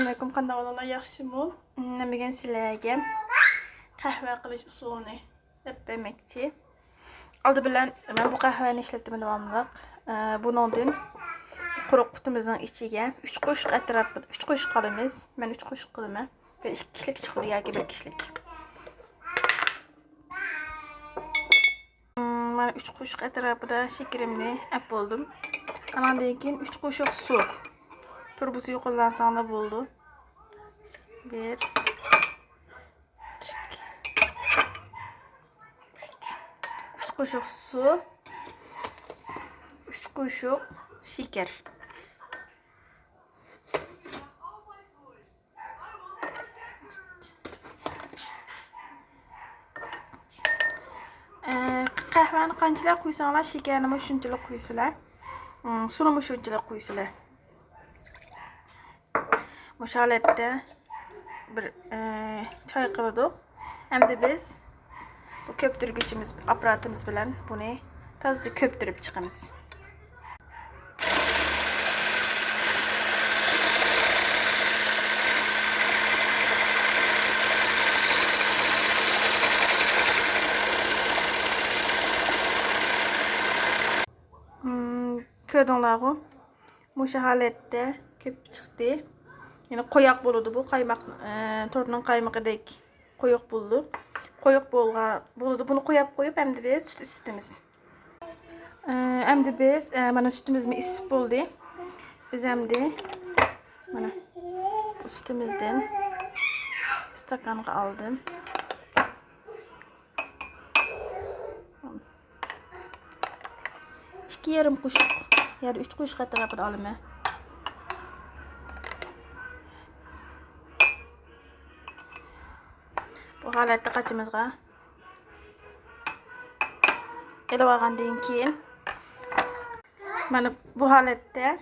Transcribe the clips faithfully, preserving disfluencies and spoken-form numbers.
ئەسسالامۇئەلەيكۇم، قانداق ئەھۋالىڭلار، ياخشىمۇ؟ مم، مەن بۈگۈن سىلەرگە قەھۋە قىلىش ئۇسۇلىنى دەپ بەرمەكچى. ئالدى بىلەن مەن بۇ قەھۋەنى ئىشلەتتىم داۋاملىق. ئە، بۇنىڭدىن قۇرۇق قۇتىمىزنىڭ ئىچىگە ئۈچ قوشۇق ئەتراپىدا، ئۈچ قوشۇق قالىمىز. مەن ئۈچ قوشۇق قىلىمەن. بىر ئىككى كىشىلىك چىقىدۇ ياكى بىر كىشىلىك. مم، مانا ئۈچ قوشۇق ئەتراپىدا شېكىرىمنى ئەپ بولدۇم. ئاناندىن كېيىن ئۈچ قوشۇق سۇ. تۇرۇبىسى يوق قوللانساڭلار بولىدۇ. بىر، ئىككى، ئۈچ قوشۇق سۇ، ئۈچ قوشۇق شېكەر. ئە، قەھۋەنى قانچىلىك قۇيساڭلار، شېكەرنىمۇ شۇنچىلىك قۇيسىلەر. ئىم، سۇنىمۇ شۇنچىلىك قۇيسىلەر. مۇشۇ ھالەتتە بىر، ئە، چايقىلىدۇق. ئەمدى بىز بۇ كۆپتۈرگۈچىمىز، ئاپپاراتىمىز بىلەن بۇنى تازا كۆپتۈرۈپ چىقىمىز. مم، كۆردۈڭلارغۇ؟ مۇشۇ ھالەتتە كۆپۈپ چىقتى. يەنە قويۇق بولىدۇ بۇ قايماق، ئە، تورتنىڭ قايمىقىدەك قويۇق بولىدۇ. قويۇق بولغا-، بولىدۇ. بۇنى قويۇپ قويۇپ، ئەمدى بىز سۈت ئىسسىتىمىز. ئە، ئەمدى بىز، ئە، مانا سۈتىمىزمۇ ئىسسىپ بولدى. بىز ئەمدى مانا بۇ سۈتىمىزدىن ئىستاكانغا ئالدىم. ئىككى يېرىم قوشۇق، يەنى ئۈچ قوشۇق ئەتراپىدا ئالىمەن. بۇ ھالەتتە قاچىمىزغا ئېلىۋالغاندىن كېيىن، مانا بۇ ھالەتتە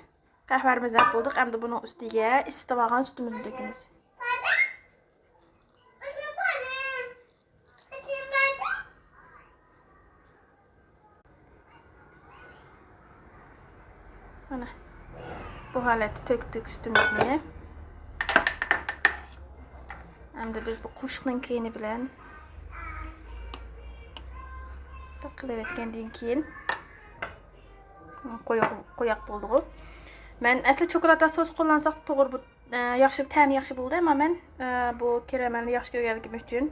قەھۋەمىزنى ئەپ بولدۇق. ئەمدى بۇنىڭ ئۈستىگە ئىسسىتىۋالغان سۈتىمىزنى تۆكىمىز. مانا بۇ ھالەتتە تۆكتۇق سۈتىمىزنى. ئەمدى بىز بۇ قوشۇقنىڭ كەينى بىلەن قىلىۋەتكەندىن كېيىن قويۇق، قويۇق بولدىغۇ. مەن ئەسلى چوكولاتا سوس قوللانساق توغرا بۇ، ئە، ياخشى، تەمى ياخشى بولدى، ئەمما مەن، ئە، بۇ كېرەمەلنى ياخشى كۆرگەنلىكىم ئۈچۈن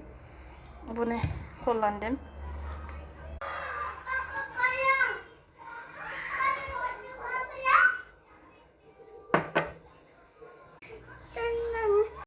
بۇنى قوللاندىم.